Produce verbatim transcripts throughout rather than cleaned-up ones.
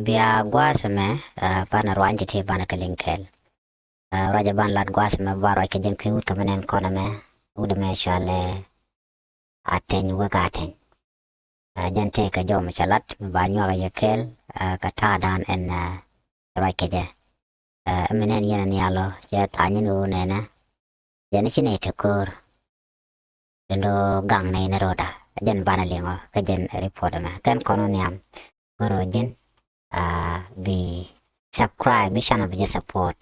Bia gua̱a̱th ɛmɛ, ɛ, banɛ ruany ti ti banɛ kɛ liŋ kɛɛl. Ɛ, ruacɛ banɛ lat gua̱a̱th ɛmɛ ba ruac kɛ jɛn kui̱ wut kɛ mi nɛn kɔn ɛmɛ. Wut ɛmɛ cɔalɛ Ateny Wek Ateny. Ɛ, jɛn tëëkɛ jɔw mi cɛ lat mi ba nyuak yɛ kɛɛl, ɛ, kɛ ta̱a̱dan ɛn, ɛ, ruac kɛ jɛ. Ɛ, mi nɛn yɛn ɛ nhial ɔ cɛ tha̱a̱ny ni ɣöö nɛnɛ jɛn ci nɛy te ko̱o̱r. Dundɔ gaŋ nɛy ni rɔɔda jɛn banɛ liŋɔ kä jɛn report ɛmɛ kɛn kɔn ɔ nhiam. Go̱r ɔ ji̱n, ɛ, bi subscribe, bi channel bi jɛ support.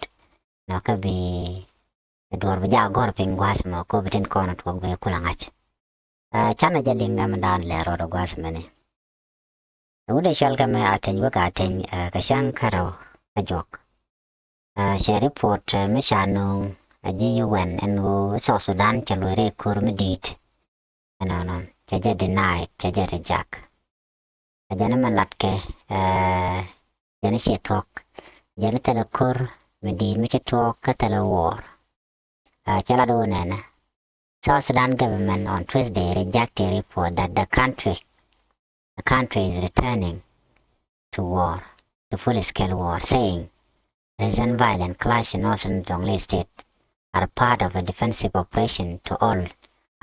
Nɔ kä bi duɔr bi jɛ a gɔ̱r piny gua̱a̱th mɔ ko bi tin kɔn ɔ tuɔk bi kulɛ ŋa̱c. Ɛ, canɛ jɛ liŋ ɛmɛ da̱a̱n lɛ rɔɔdɔ gua̱a̱th mɛni. Wut ɛ cɔal kɛ mɛ Ateny Wek Ateny, ɛ, kɛ cäŋ kärɔ̱ kä juɔk. Ɛ, cɛ report, ɛ, mi ca nööŋ, ɛ, ji̱ U N ɛn ɣöö South Sudan cɛ luɔ̱c rɛy ko̱r mi di̱i̱t. Ɛnɔnɔ cɛ jɛ deny, cɛ jɛ reject. Ɛ jɛn mɛn latkɛ, ɛ, jɛn ciɛ thuɔ̱k. Jɛn thilɛ ko̱r mi di̱i̱t mi ci tuɔɔk kä thilɛ wuɔɔr. Ɛ, cɛ lat wun ɛnɛ. South Sudan government on Tuesday rejected report that the country, the country is returning to war, to full-scale war, saying recent violent clash in northern Jonglei State are part of a defensive operation to halt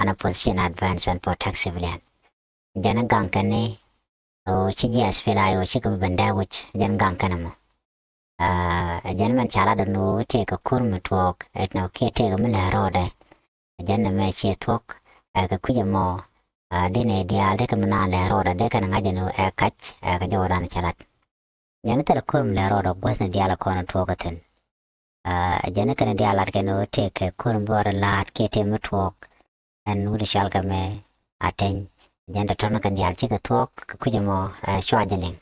an opposition advance and protect civilian. Jɛn gaŋ kɛn ni ɣöö ci ji̱ S P L A I O cikɛ bi ben dee wi̱c jɛn gaŋ kɛn ɛmɔ. Ɛ, jɛn mɛn ca lat ɛn ɣöö tëëkɛ ko̱r mi tuɔɔk ɛn ɣöö kiɛ tëëkɛ mi lɛ rɔɔdɛ. Ɛ jɛn ɛmɛ ciɛ thuɔ̱k, ɛ, kɛ kui̱c ɛmɔ, ɛ, dee nɛy diaal dee kɛ mi naaŋ lɛ rɔɔdɛ dee kɛn ŋa̱c ɛn ɣöö ɛ kac, ɛ, kɛ jɔwdan ca lat. Jɛn thilɛ ko̱r mi lɛ rɔɔdɛ guäthni diaal ɛ kɔn tuɔɔk ɛ thi̱n. Ɛ, jɛn kɛn diaal lat kɛn ɣöö tëëkɛ ko̱r mi bɔrɛ la̱a̱t kiɛ tëë mi tuɔɔk. Ɛn wut cɔal kɛ mɛ Ateny. Jɛn tɔ̱tɔ̱n kɛn diaal cikɛ thuɔ̱k kɛ kui̱c ɛmɔ, ɛ, cua jɛ liŋ.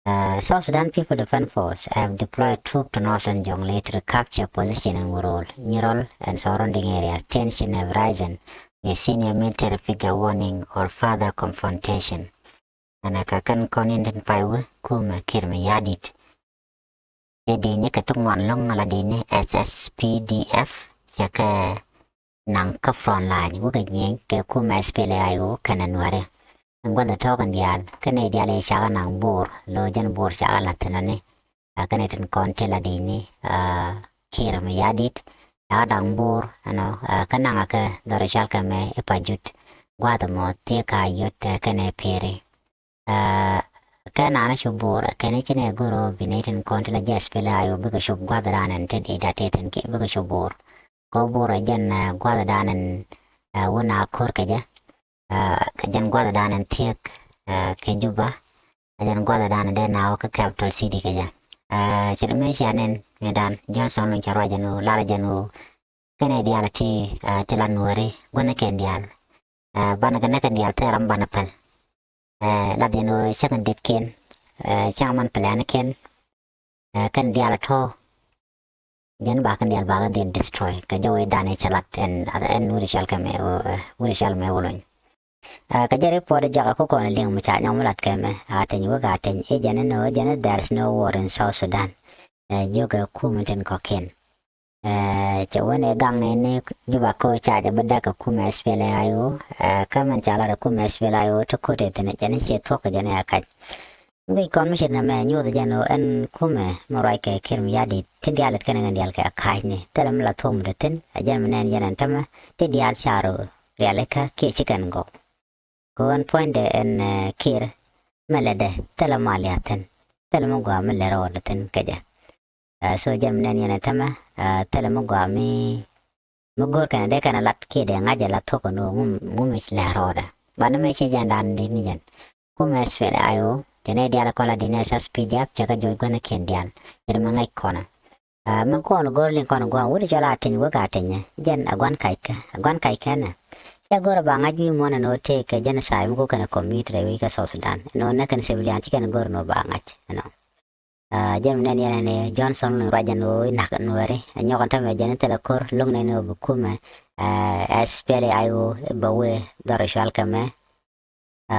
Ɛ, South Sudan People Defense Force have deployed troops to northern Jonglei to recapture position in Wurol, Nyirol and surrounding areas. Tension have risen with senior military figure warning or further confrontation. Ɛn ɛ kɛ kɛn kɔn in tin pay wä kumɛ Kiir Mayardit. Ɛ dee ni kɛ ti ŋuan lo̱ŋ ala dee ni S S P D F cɛ kɛ naŋ kä front line wä kɛ nyieny kɛ kumɛ S P L A I O kɛnɛ Nuäri. Gua̱th tɔ̱ kɛn diaal kɛnɛ diaal ɛ cakɛ naŋ Bor lo̱ jɛn Bor cakɛ la̱th thin ɔni. Ɛ kɛnɛ tin kɔn ti la dee ni, ɛ, Kiir Mayardit cakɛ daŋ Bor ɛnɔ, ɛ, kä naŋ ɛ kɛ dhɔr cɔal kɛ mɛ i̱ Pajut. Gua̱th mɔ thiee ka yot, ɛ, kɛnɛ Piri. Ɛ, kɛ naan cop Bor kɛn i̱ ci nɛ go̱r ɔ bi nɛ tin kɔn ti la jɛ S P L A I O bikɛ cop gua̱thdan ɛn ti di̱i̱t a ti thi̱n kiɛ bikɛ cop Bor. Kɛ Bor ɛ jɛn, ɛ, gua̱thdan ɛn, ɛ, wun a ko̱r kɛ jɛ. Ɛ, kɛ jɛn gua̱thdan ɛn thiek, ɛ, kɛ Juba. Ɛ jɛn gua̱thdan ɛn dee na wä kä capital city kɛ jɛ. Ɛ, ci dee mi cia nɛn mi dan Johnson Olony cɛ ruac jɛn wä lar jɛn wä kɛnɛ diaal ti, ɛ, ti la Nuäri gua̱thni kɛn diaal. Ɛ, banɛ kɛ näk kɛn diaal thil ram banɛ päl. Ɛ, lat jɛn ɣöö cäŋ in diɛtkiɛn, ɛ, cäŋ man plan kiɛn, ɛ, kɛn diaal a tɔ̱. Jɛn ba kɛn diaal ba kɛn dhil destroy kɛ jɔw i̱ dan i̱ cɛ lat ɛn, ɛn wut i̱ cɔal kɛ mɛ, ɛ, wut i̱ cɔal mɛ Olony. Ɛ, kɛ jɛ report i̱ jakä kukɔn i̱ liŋ mi ca nyɔk mi lat kɛ mɛ Ateny Wek Ateny i̱ jɛn inɔ i̱ jɛn i̱ there is no war in South Sudan. Ɛ, jiök ɛ kum in tin kɔ̱kiɛn. Ɛ, cɛ wen ɛ gaŋ nɛ ni Juba ko ca jɛ bä däk ɛ kumɛ S P L A I O, ɛ, kä mɛn ca lar ɛ kumɛ S P L A I O ti ko̱t ɛ thi̱n ɛ jɛn i̱ ciɛ thuɔ̱k ɛ jɛn i̱ ɛ kac. Ŋi̱c kɔn mi ce̱t nɛmɛ nyuɔth jɛn ɣöö ɛn kumɛ mi ruac kɛ Kiir Mayardit ti diaal it kɛn ɛ ŋɛn diaal kɛ ɛ ka̱cni thilɛ mi la thuɔ̱k mi te thi̱n ɛ jɛn mi nɛn yɛn ɛn tämɛ ti diaal ca rɔ rialikä kiɛ ci kɛn gɔw. Kɛ ɣöö ɛn puɔ̱nydɛ ɛn, ɛ, Kiir mɛ lɛtdɛ thilɛ mal ya̱thi̱n thilɛ mi gɔaa mi lɛr ɣɔɔdɛ thi̱n kɛ jɛ. Ɛ, so jɛn mi nɛn yɛn ɛ tämɛ, ɛ, thilɛ mi gɔaa mi, mi go̱o̱r kɛn ɛ dee kɛn ɛ lat kiɛ dee ŋa̱c ɛ la thuɔ̱k kɛn ɣöö ŋum, ŋum i̱ lɛr ɣɔɔdɛ. Banɛ mɛ ciɛ jɛn dan dee mi jɛn. Kumɛ S P L A I O, jɛn ɛ diaal ɛ kɔn la di̱n S S P D F, cɛ kɛ joc gua̱thnikiɛn diaal. Jɛn mi ŋäc kɔn ɛ. Ɛ, mi kɔn go̱r liŋ kɔn gua̱a̱th, wut cɔl Ateny Wek Ateny, jɛn a gua̱n kackɛ, a gua̱n kackɛ nɛ. Cɛ go̱r ba ŋa̱c wi̱i̱ muɔ̱n ɛn ɣöö tëëkɛ genocide mi go̱r kɛn ɛ commit rɛy wi̱i̱ kä South Sudan. Ɛn ɣöö näk kɛn civilian ci kɛn go̱r ɛn ɣöö ba ŋa̱c, you know. Ɛ, jɛn mi nɛn yɛn ɛn ɛ Johnson ruac ɛn ɣöö i̱ na̱k Nuääri. Ɛ nyɔk ɛn tämɛ jɛn i̱ thilɛ ko̱r, lo̱ŋ nɛn ɣöö bi kumɛ, ɛ, S P L A I O, i̱ bɛ wee dhɔr cɔal kɛ mɛ. Ɛ,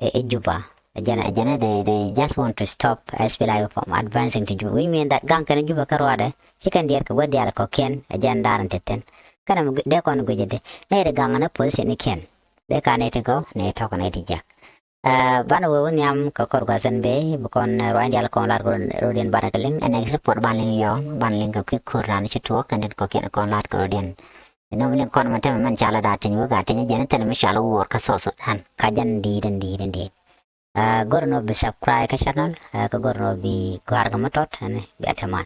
ɛ, ɛ Juba. Ɛ jɛn, ɛ jɛn, they, they just want to stop S P L A I O from advancing to Juba, which mean that gaŋ kɛn Juba kä ruaadɛ, ci kɛn diɛɛr kɛ wä diaal kɔ̱kiɛn, ɛ jɛn da̱a̱r in te thi̱n. Kɛn ɛmɛ dee kɔn guic ɛ dee. Nɛy ti gaŋ ɛn ɛ position ni kiɛn. Dee ka nɛy ti gɔw, nɛy tɔ̱k, nɛy ti jiäk. Banɛ wee wä nhiam kɛ kɔr gua̱th ɛn bee bi kɔn ruany dial kɔn lat kɛ rɔdiɛn banɛ kɛ liŋ ɛn next report ban liŋ yɔɔn ban liŋ kɛ kui̱ ko̱r nan ci tuɔɔk kɛn tin kɔkiɛn kɔn lat kɛ rɔdiɛn. Inɔ mi liŋ kɔn mɛn tɛmɛ mɛn ca la da tiny wek a tiny jɛn thilɛ mi ca la wuɔr kä South Sudan ka jɛn di̱i̱t ɛn di̱i̱t ɛn di̱i̱t. Go̱r nɔ bi subscribe kä channel kä go̱r nɔ bi gɔ̱a̱r kɛ mi tɔt ɛn bia tɛman.